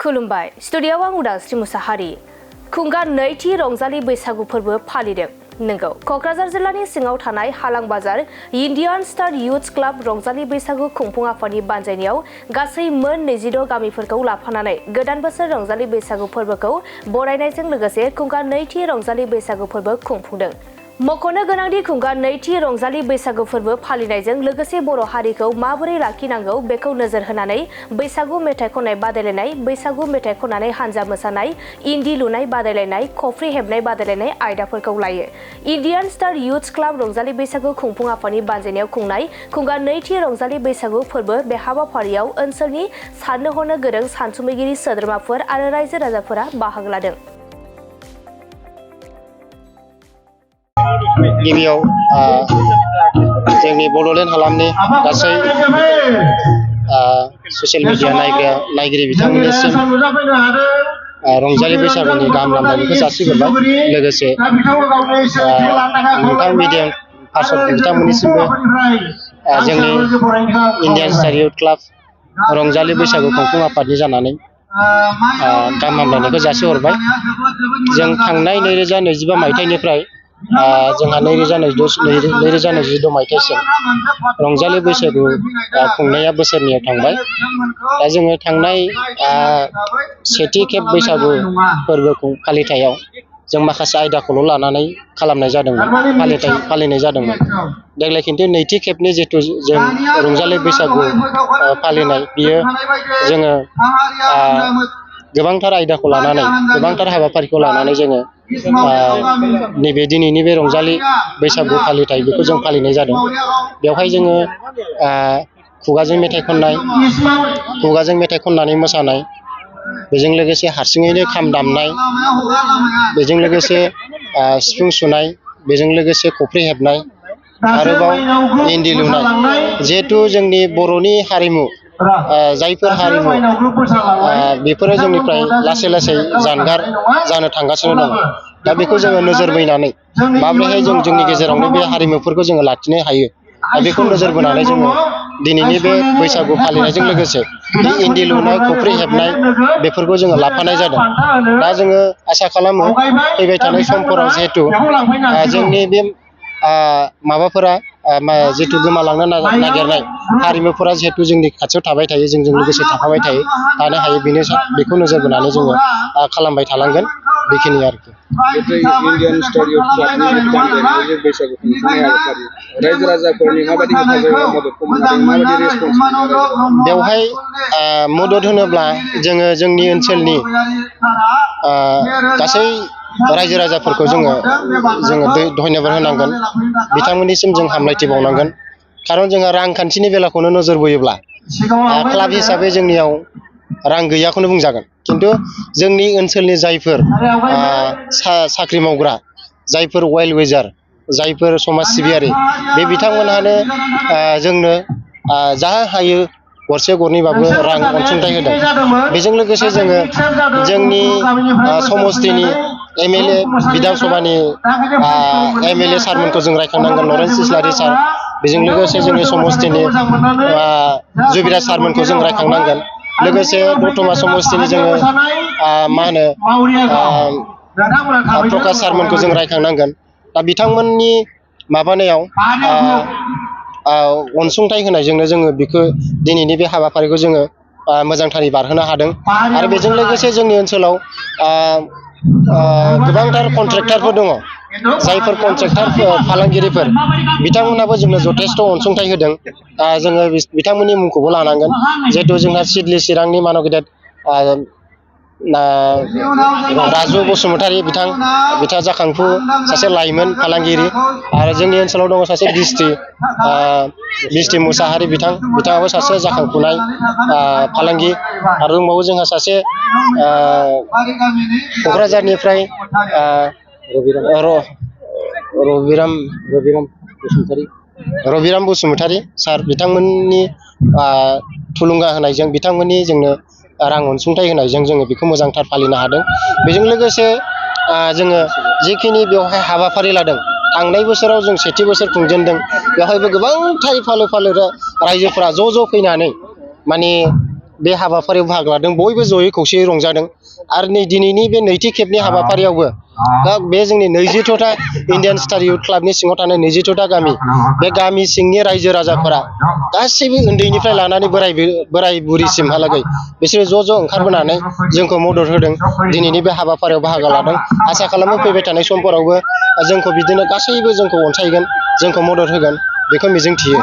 खुलुमबाय स्टुडिय'आव आं उदांस्रि मुसाहारि खुंगा नैथि रंजालि बैसागु फोरबो फालिदों नंगौ क'क्राझार जिल्लानि सिङाव थानाय हालां बाजार इन्डियान स्टार युथ क्लाब रंजालि बैसागु खुंफुं आफादनि बानजायनायाव गासै मोन 26 गामिफोरखौ लाफानानै गोदान बोसोर रंजालि बैसागु फोरबोखौ बरायनायजों लोगोसे खुंगा नैथि रंजालि बैसागु फोरबो खुंफुंदों। मख'नो गोनांदि खुंगा नैथि रंजालि बैसागु फोरबो फालिनायजों लोगोसे बर' हारिखौ माबोरै लाखिनांगौ बेखौ नोजोर होनानै बैसागु मेथाइ खननाय बादायलायनाय, बैसागु मेथाइ खननानै हानजा मोसानाय, इन्दि लुनाय बादायलायनाय, खफ्रि हेबनाय बादायलायनाय आयदाफोरखौ लायो। इन्डियान स्टार युथ क्लाब रंजालि बैसागु खुंफुं आफादनि बानजायनायाव खुंनाय खुंगा नैथि रंजालि बैसागु फोरबो बे हाबाफारियाव ओनसोलनि साननो हनो गोरों सानसुमैगिरि सोद्रोमाफोर आरो रायजो राजाफोरा बाहागो लादों। गिबियाव जोंनि बड'लेण्ड हालामनि गासै ससियेल मिडिया नायगिरि बिथांमोननिसिम रंजालि बैसागुनि गाहाम हामलायनायखौ जासिहरबाय। लोगोसे नोंथां मिडिया पार्सन बिथांमोननिसिमबो जोंनि इन्डियान स्टार युथ क्लाब रंजालि बैसागु खुंफुं आफादनि जानानै गाहाम हामलायनायखौ जासिहरबाय। जों थांनाय 2025 मायथाइनिफ्राय जोंहा 2022 मायथाइसिम रंजालि बैसागु खुंनाया बोसोरनैयाव थांबाय। दा जोङो थांनाय सेथि खेब बैसागु फोरबो फालिथायाव जों माखासे आयदाखौल' लानानै खालामनाय जादोंमोन, फालिनाय जादोंमोन। देग्लाय खिन्थु नैथि खेबनि जिथु जों रंजालि बैसागु फालिनाय बियो जोङो गोबांथार आयदाखौ लानानै गोबांथार हाबाफारिखौ लानानै जोङो नैबे दिनैनि बे रंजालि बैसागु फालिथाय बेखौ जों फालिनाय जादों। बेवहाय जोङो खुगाजों मेथाइ खननानै मोसानाय, बेजों लोगोसे हारसिङैनो खाम दामनाय, बेजों लोगोसे सिफुं सुनाय, बेजों लोगोसे खफ्रि हेबनाय, आरोबाव इन्दि लुनाय। जिहेथु जोंनि बर'नि हारिमु जायफोर हारिमु बेफोरो जोंनिफ्राय लासै लासै जानगार जानो थांगासिनो दं। दा बेखौ जोङो नोजोर बोनानै माब्रैहाय जों जोंनि गेजेरावनो बे हारिमुफोरखौ जोङो लाखिनो हायो, दा बेखौ नोजोर बोनानै जोङो दिनैनि बे बैसागु फालिनायजों लोगोसे बे इन्दि लुनाय, खफ्रि हेबनाय बेफोरखौ जोङो लाफानाय जादों। दा जोङो आसा खालामो फैबाय थानाय समफोराव जिहेथु जोंनि बे माबाफोरा जिहेतु गोमालांनो नागिरनाय हारिमुफोरा जिहेतु जोंनि खाथियाव थाबाय थायो, जोंजों लोगोसे थाफाबाय थानो हायो, बेखौ नोजोर बोनानै जोङो खालामबाय थालांगोन। बेखिनि आरोखि। इन्डियान स्टार युथ क्लाबनि बानजायनाय बैसागु खुंफुंनाय हाबाफारि रायजो राजाफोरनि माबायदि हेफाजाब मददखौ मोनदों, माबायदि रेसपन्स मोनदों? बेवहाय मदद होनोब्ला जोङो जोंनि ओनसोलनि गासै रायजो राजाफोरखौ जोङो धन्यबाद होनांगोन। बिथांमोननिसिम जों हामलायथि बावनांगोन। खारन जोंहा रांखान्थिनि बेलाखौनो नोजोर बोयोब्ला क्लाब हिसाबै जोंनियाव रां गैयाखौनो बुंजागोन। खिन्थु जोंनि ओनसोलनि जायफोर साख्रि मावग्रा, जायफोर वेल विजार, जायफोर समाज सिबियारि, बे बिथांमोनहानो जोंनो जा हायो गरसे गरनैबाबो रां अनसुंथाइ होदों। बेजों लोगोसे जोङो जोंनि समस्तिनि MLA बिधान सभानि MLA सारमोनखौ जों रायखांनांगोन, लरेन्स इस्लारि सार। बेजों लोगोसे जोंनि समस्तिनि जुबिराज सारमोनखौ जों रायखांनांगोन। लोगोसे दतमा समस्तिनि जोङो प्रकाश सारमोनखौ जों रायखांनांगोन। दा बिथांमोननि माबानायाव अनसुंथाइ होनायजोंनो जोङो बेखौ दिनैनि बे हाबाफारिखौ जोङो मोजांथारै बारहोनो हादों। आरो बेजों लोगोसे जोंनि ओनसोलाव गोबांथार कन्ट्रेक्टरफोर दङ, जायफोर कन्ट्रेक्टर फालांगिरिफोर बिथांमोनाबो जोंनो जथेस्थ' अनसुंथाइ होदों। जोङो बिथांमोननि मुंखौबो लानांगोन। जिहेतु जोंहा सिडली चिरांनि मानब गेदेर राजु बसुमतारी बिथाङा जाखांफु सासे लाइमोन फालांगिरि। आरो जोंनि ओनसोलाव दङ सासे बिस्टि मुसाहारि बिथाङाबो सासे जाखांफुनाय फालांगि। आरो दंबावो जोंहा सासे क'क्राझारनिफ्राय रबिराम बसुमतारी सार, बिथांमोननि थुलुंगा होनायजों, बिथांमोननि जोंनो रां अनसुंथाइ होनायजों जोङो बेखौ मोजांथार फालिनो हादों। बेजों लोगोसे जोङो जिखिनि बेवहाय हाबाफारि लादों, थांनाय बोसोराव जों सेथि बोसोर खुंजेनदों, बेवहायबो गोबांथार फालो रायजोफोरा ज' फैनानै माने बे हाबाफारियाव बाहागो लादों बयबो जयै खौसेयै रंजादों आरो नै दिनैनि बे नैथि खेबनि हाबाफारियावबो दा बे जोंनि 22था इन्डियान स्टार इउथ क्लाबनि सिङाव थानाय 22था गामि बे गामि सिंनि रायजो राजाफोरा गासैबो उन्दैनिफ्राय लानानै बोराय बुरिसिमहालागै बिसोरो ज' ज' ओंखारबोनानै जोंखौ मदद होदों दिनैनि बे हाबाफारियाव बाहागो लादों आसा खालामो फैबाय थानाय समफोरावबो जोंखौ बिदिनो गासैबो जोंखौ अनसायगोन जोंखौ मदद होगोन बेखौ मिजिंथियो